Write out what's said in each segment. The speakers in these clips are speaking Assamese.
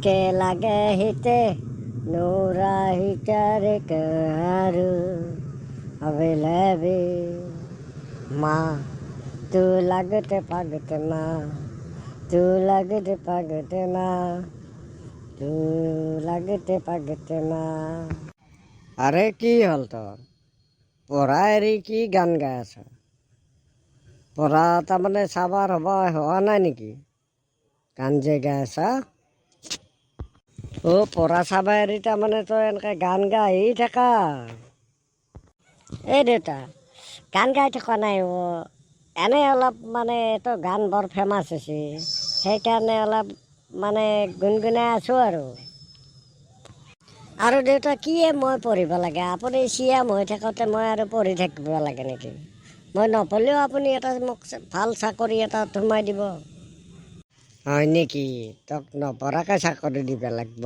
জিতে লাগে হিতে নোৰা হিতাৰে কাৰো আবেলাবে মা তু লাগতে পাগতে মা, তু লাগতে পাগতে মা, তু লাগতে পাগতে মা। আৰে কি হ'ল তোৰ? পঢ়া এৰি কি গান গাই আছ? পঢ়া তাৰমানে চাবাৰ হ'ব হোৱা নাই নেকি? গান যে গাই আছা? অ' পঢ়া চাবা এৰি তাৰমানে তই এনেকৈ গান গাই থাকা? এই দেউতা, গান গাই থকা নাই অ'। এনেই অলপ মানে এইটো গান বৰ ফেমাছ হৈছে, সেইকাৰণে অলপ মানে গুণগুণাই আছোঁ আৰু। আৰু দেউতা, কিয়ে মই পঢ়িব লাগে? আপুনি চি এম হৈ থাকোঁতে মই আৰু পঢ়ি থাকিব লাগে নেকি? মই নপঢ়িলেও আপুনি এটা মোক ভাল চাকৰি এটা সোমাই দিব। হয় নেকি? তোক নপঢ়াকৈ চাকৰি দিব লাগিব?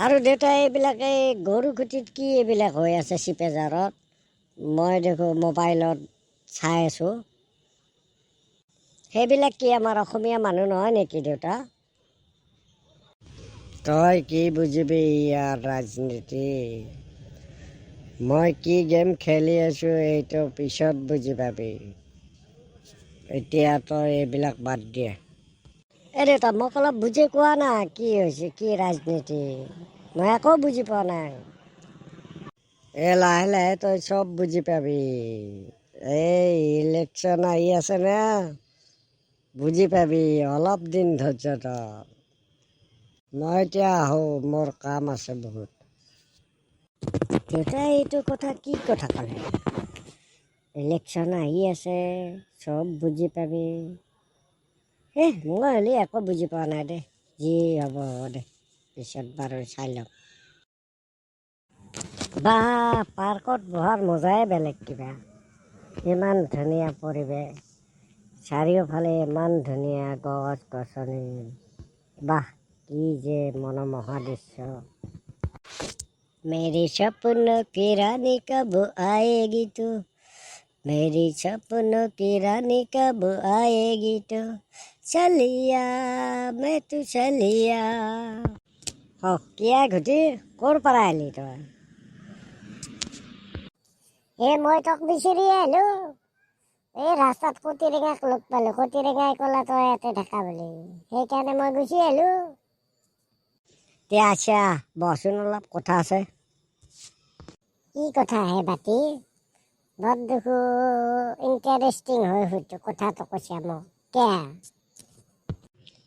আৰু দেউতা, এইবিলাক এই গৰুখুঁটিত কি এইবিলাক হৈ আছে চিপেঝাৰত? মই দেখোঁ মোবাইলত চাই আছোঁ। সেইবিলাক কি আমাৰ অসমীয়া মানুহ নহয় নেকি দেউতা? তই কি বুজিবি ইয়াৰ ৰাজনীতি? মই কি গেম খেলি আছোঁ এইটো পিছত বুজি পাবি। এতিয়া তই এইবিলাক বাদ দিয়ে। এই দেউতা, মোক অলপ বুজি কোৱা না, কি হৈছে, কি ৰাজনীতি? মই একো বুজি পোৱা নাই। এই লাহে লাহে তই চব বুজি পাবি। এই ইলেকশ্যন আহি আছে না, বুজি পাবি। অলপ দিন ধৈৰ্য ধৰ। মই এতিয়া আহোঁ, মোৰ কাম আছে বহুত। দেউতাই এইটো কথা কি কথা ক'লে? ইলেকশ্যন আহি আছে, চব বুজি পাবি। এ মই হ'লে একো বুজি পোৱা নাই দে। যি হ'ব হ'ব দে, পিছত বাৰু চাই ল'ম। বা, পাৰ্কত বহাৰ মজাই বেলেগ কিবা। ইমান ধুনীয়া পৰিৱেশ, চাৰিওফালে ইমান ধুনীয়া গছ গছনি। বাহ, কি যে মনোমোহা দৃশ্য! मेरे सपनों की रानी कब आएगी तू, मेरी सपनों की रानी कब आएगी तू, चलिया मैं तो चलिया। কিয়া ঘটি, ক'ৰ পৰা আহিলি তই? এ মই তোক বিচাৰি আহিলো। এই ৰাস্তাত কতিৰেঙাক লগ পালো, কতিৰেঙাই ক'লা তই ইয়াতে থাকা বুলি, সেইকাৰণে মই গুচি আহিলো। তে আচ্ছা, বহচোন, অলপ কথা আছে। কি কথা হে বাতি? বৰ দেখো ইণ্টাৰেষ্টিং হৈ হয়তো কথাটো কৈছা মোক কিয়া?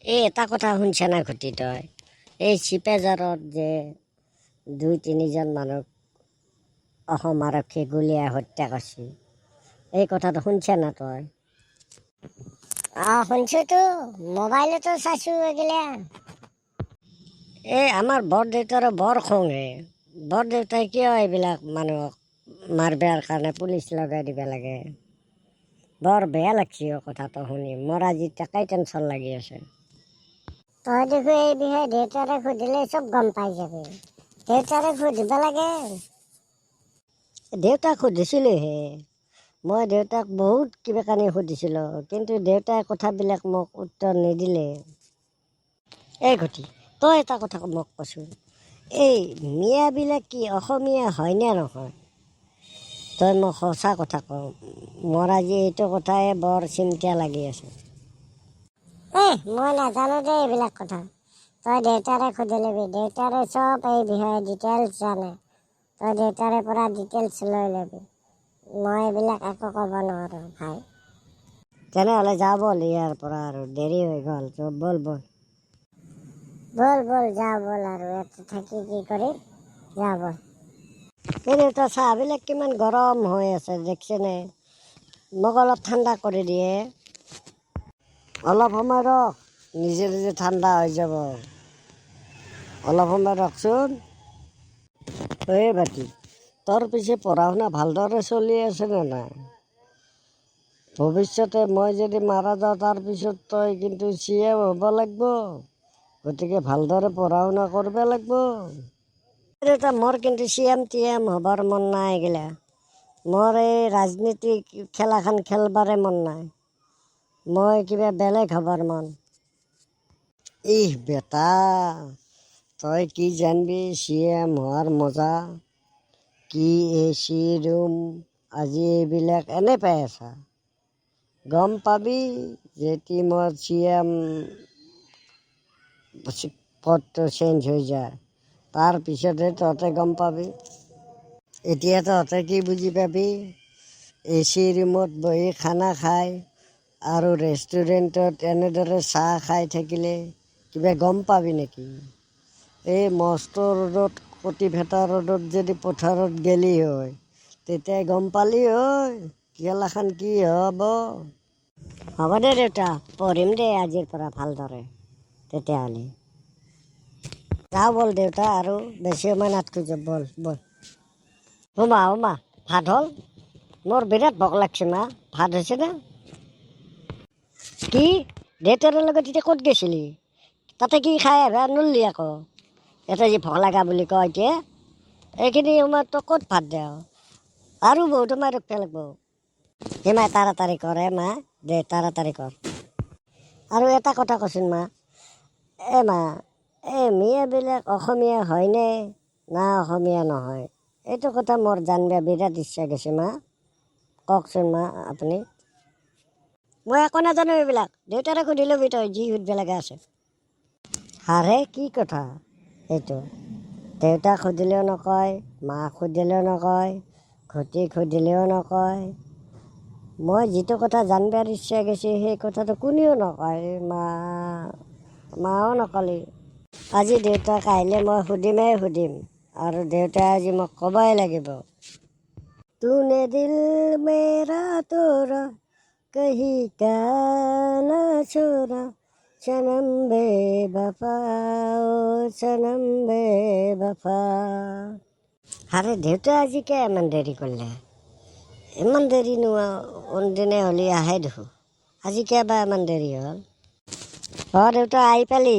এই এটা কথা শুনছা না ঘটি তই? এই চিপেঝাৰত যে দুই তিনিজন মানুহক অসম আৰক্ষীয়ে গুলীয়াই হত্যা কৰিছে, এই কথাটো শুনছা না তই? অঁ, শুনছোতো, মোবাইলতো চাইছো এইগিলা। এই আমাৰ বৰদেউতাৰো বৰ খং হে। বৰদেউতাই কিয় এইবিলাক মানুহক মাৰবাৰ কাৰণে পুলিচ লগাই দিব লাগে? বৰ বেয়া লাগছে অ কথাটো শুনি। মোৰ আজি তাকেই টেনশ্যন লাগি আছে। তই দেখোন এই বিষয়ে দেউতাৰে সুধিলে চব গম পাই যাবি। দেউতাৰে সুধিব লাগে। দেউতাক সুধিছিলোঁহে মই। দেউতাক বহুত কিবা কানি সুধিছিলোঁ, কিন্তু দেউতাই কথাবিলাক মোক উত্তৰ নিদিলে। এই ঘটি, তই এটা কথা মোক কচোন, এই মিয়াবিলাক কি অসমীয়া হয়নে নহয়? তই মোক সঁচা কথা ক। মোৰ আজি এইটো কথাই বৰ চিন্তা লাগি আছে। এ মই নাজানো দেই এইবিলাক কথা। তই দেউতাৰে সুধি ল'বি, দেউতাৰে চব এই বিষয়ে ডিটেইলছ জানে। তই দেউতাৰে পৰা ডিটেইলছ লৈ ল'বি। মই এইবিলাক একো ক'ব নোৱাৰোঁ ভাই। তেনেহ'লে যা ব'ল ইয়াৰ পৰা, আৰু দেৰি হৈ গ'ল। ব'ল ব'ল। ব'ল ব'ল, যা ব'ল, আৰু ইয়াতে থাকি কি কৰিম? যা ব'ল। এই দেউতা, চাহবিলাক কিমান গৰম হৈ আছে দেখছেনে? মোক অলপ ঠাণ্ডা কৰি দিয়ে। অলপ সময় ৰখ, নিজে নিজে ঠাণ্ডা হৈ যাব। অলপ সময় ৰখচোন। এই ভাইটি, তোৰ পিছে পঢ়া শুনা ভালদৰে চলি আছে নে নাই? ভৱিষ্যতে মই যদি মাৰা যাওঁ, তাৰপিছত তই কিন্তু চি এম হ'ব লাগিব। গতিকে ভালদৰে পঢ়া শুনা কৰিব লাগিব। দেউতা, মোৰ কিন্তু চি এম টি এম হ'বৰ মন নাই এইগিলা। মোৰ এই ৰাজনীতি খেলাখন খেলবাৰে মন নাই। মই কিবা বেলেগ হ'বৰ মন। ইহ বেটা, তই কি জানবি চি এম হোৱাৰ মজা? কি এ চি ৰুম, আজি এইবিলাক এনে পাই আছা। গম পাবি যেতি মোৰ চি এম পদটো চেঞ্জ হৈ যায়, তাৰ পিছতহে তহঁতে গম পাবি। এতিয়া তহঁতে কি বুজি পাবি? এ চি ৰুমত বহি খানা খাই আৰু ৰেষ্টুৰেণ্টত এনেদৰে চাহ খাই থাকিলে কিবা গম পাবি নেকি? এই মস্ত ৰ'দত, কটি ফেটা ৰ'দত যদি পথাৰত গেলি হয়, তেতিয়াই গম পালি হয় কেলাখন কি হ'ব। হ'ব দে দেউতা, পঢ়িম দে আজিৰ পৰা ভালদৰে তেতিয়াহ'লে। যাওঁ ব'ল দেউতা, আৰু বেছি সময় নাথাকো, যাওঁ ব'ল ব'ল। অ' মা, অ' মা, ভাত হ'ল? মোৰ বিৰাট ভোক লাগছে মা, ভাত হৈছে না? কি দেউতাৰ লগত এতিয়া ক'ত গৈছিলি? তাতে কি খাই আহিবা নললি আকৌ? এটা যি ভোক লগা বুলি কয়, এতিয়া এইখিনি সময়ত তই ক'ত ভাত দিওঁ? আৰু বহুত সময় ৰখিব লাগিব। হে মা, তাড়াতাড়ি কৰ হে মা, দে তাড়াতাড়ি কৰ। আৰু এটা কথা কচোন মা, এ মা, এই মিয়াবিলাক অসমীয়া হয়নে না অসমীয়া নহয়? এইটো কথা মোৰ জানিব বিৰাট ইচ্ছা গৈছে মা, কওকচোন মা আপুনি। মই একো নাজানো এইবিলাক, দেউতাৰে সুধি ল'বি তই যি সুধিব লগা আছে। আৰে কি কথা এইটো? দেউতাক সুধিলেও নকয়, মাক সুধিলেও নকয়, ঘটিক সুধিলেও নকয়। মই যিটো কথা জানিবৰ ইচ্ছা গৈছে, সেই কথাটো কোনেও নকয়। মা, মাও নকলি। আজি দেউতাক আহিলে মই সুধিমেই সুধিম, আৰু দেউতাই আজি মোক ক'বই লাগিব। तूने दिल मेरा तोड़ा, कहीं का ना छोड़ा, सनम बेवफा, ओ सनम बेवफा। আৰে দেউতা আজি কিয় ইমান দেৰি কৰিলে? ইমান দেৰি নোহোৱা, কোনদিনে হ'লে আহে দেখোন, আজি কিয় বা ইমান দেৰি হ'ল? অ' দেউতা, আহি পালি?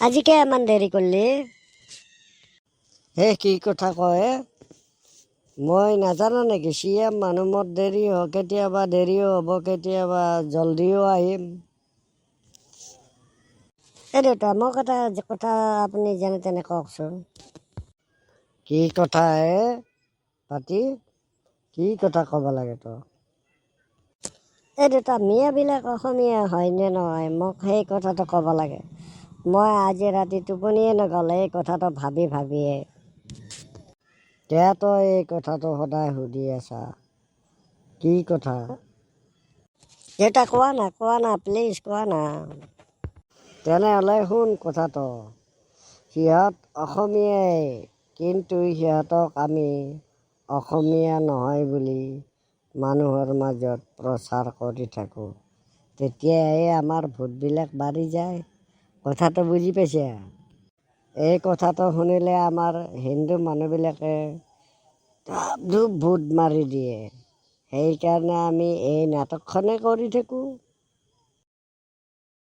আজি কিয় ইমান দেৰি কৰিলি? হে, কি কথা কয়? মই নাজানো নেকি? চি এম মানুহ, মোৰ দেৰি হ কেতিয়াবা দেৰিও হ'ব, কেতিয়াবা জলদিও আহিম। এই দেউতা, মোক এটা কথা আপুনি যেনে তেনে কওকচোন। কি কথা হে পাতি? কি কথা ক'ব লাগে তো? এই দেউতা, মিয়াবিলাক অসমীয়া হয়নে নহয়, মোক সেই কথাটো ক'ব লাগে। মই আজি ৰাতি টোপনিয়ে নগ'ল এই কথাটো ভাবি ভাবিয়ে। কিয় তই এই কথাটো সদায় সুধি আছা? কি কথা? দেউতা, কোৱা না, কোৱা না, প্লিজ কোৱা না। তেনেহ'লে শুন কথাটো। সিহঁত অসমীয়াই, কিন্তু সিহঁতক আমি অসমীয়া নহয় বুলি মানুহৰ মাজত প্ৰচাৰ কৰি থাকোঁ, তেতিয়াহে আমাৰ ভোটবিলাক বাঢ়ি যায়। কথাটো বুজি পাইছা? এই কথাটো শুনিলে আমাৰ হিন্দু মানুহবিলাকে ধাপ ধূপ ভোট মাৰি দিয়ে। সেইকাৰণে আমি এই নাটকখনেই কৰি থাকোঁ।